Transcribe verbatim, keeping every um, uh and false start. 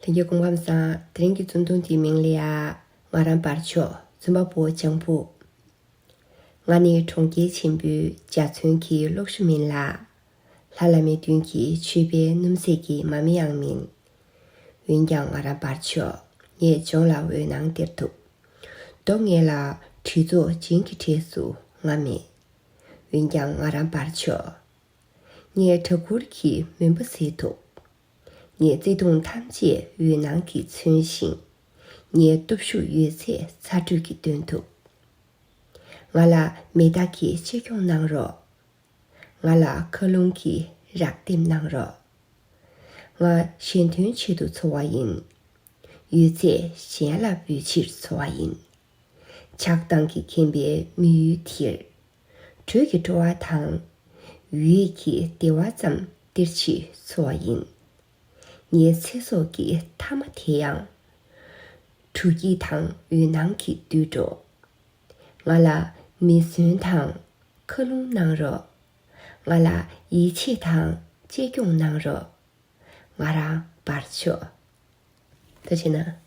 དེང་གི་སྐུ་ཁམས་བཟང་། དེ་རིང་གི་རྩོམ་ཐུང་དེའི་མིང་ལ་ཡ། ང་རང་བར་ཆད། རྩོམ་པ་པོ་ལྗང་བུ། ང་ནི་གྲོང་ཁྱེར་ཆེན་པོའི་འཇའ་ཚོན་གྱི་གློག་ཞུ་མིན་ལ། ལྷ་བླ་མའི་མདུན་གྱི་མཆོད་པའི་སྣུམ་ཟད་ཀྱི་མ་སྨད་ཡང་མིན། འོན་ཀྱང་ང་རང་བར་ཆད། ངས་ལྗོངས་ལ་འོད་སྣང་སྟེར་ཐུབ། རྡོ་ངེས་ལ་གྲི་ཚོགས་ཅན་གྱི་གྲས་སུ་ང་མེད། འོན་ཀྱང་ང་རང་བར་ཆད། ངས་གྲྭ་གུར་གྱི་མོན་པ་སེལ་ཐུབ། ངས་བརྩེ་དུང་ཐམས་ཅད་འོད་སྣང་གིས་མཚོན་ཞིང་། ངས་སྟོབས་ཤུགས་ཡོད་ཚད་ཚ་དྲོད་ཀྱིས་འདོན་ཐུབ། ང་ལ་མེ་སྟག་གིས་གཅེས་སྐྱོང་གནང་རོགས། ང་ལ་མཁའ་རླུང་གིས་རགས་འདེམས་གནང་རོགས། ང་གཞན་དོན་ཆེད་དུ་འཚོ་བ་ཡིན། ཡོད་ཚད་གཞན་ལ་འབུལ་ཕྱིར་འཚོ་བ་ཡིན། ཆགས་སྡང་གིས་ཁེངས་པའི་མི་ཡུལ་འདིར། དྲོད་ཀྱི་སྤྲོ་བ་དང་། འོད་ཀྱི་བདེ་བ་ཙམ་སྟེར་ཕྱིར་འཚོ་བ་ཡིན། ངའི་ཚེ་སྲོག་གི་མཐའ་མ་དེ་ཡང་། དྲོ་སྐྱིད་དང་འོད་སྣང་གིས་བསྡུས་འགྲོ། ང་ལ་མེ་ཟོན་དང་མཁའ་རླུང་གནང་རོགས། ང་ལ་ཡིད་ཆེས་དང་གཅེས་སྐྱོང་གནང་རོགས། ང་རང་བར་ཆད། ད་བྱས་ན།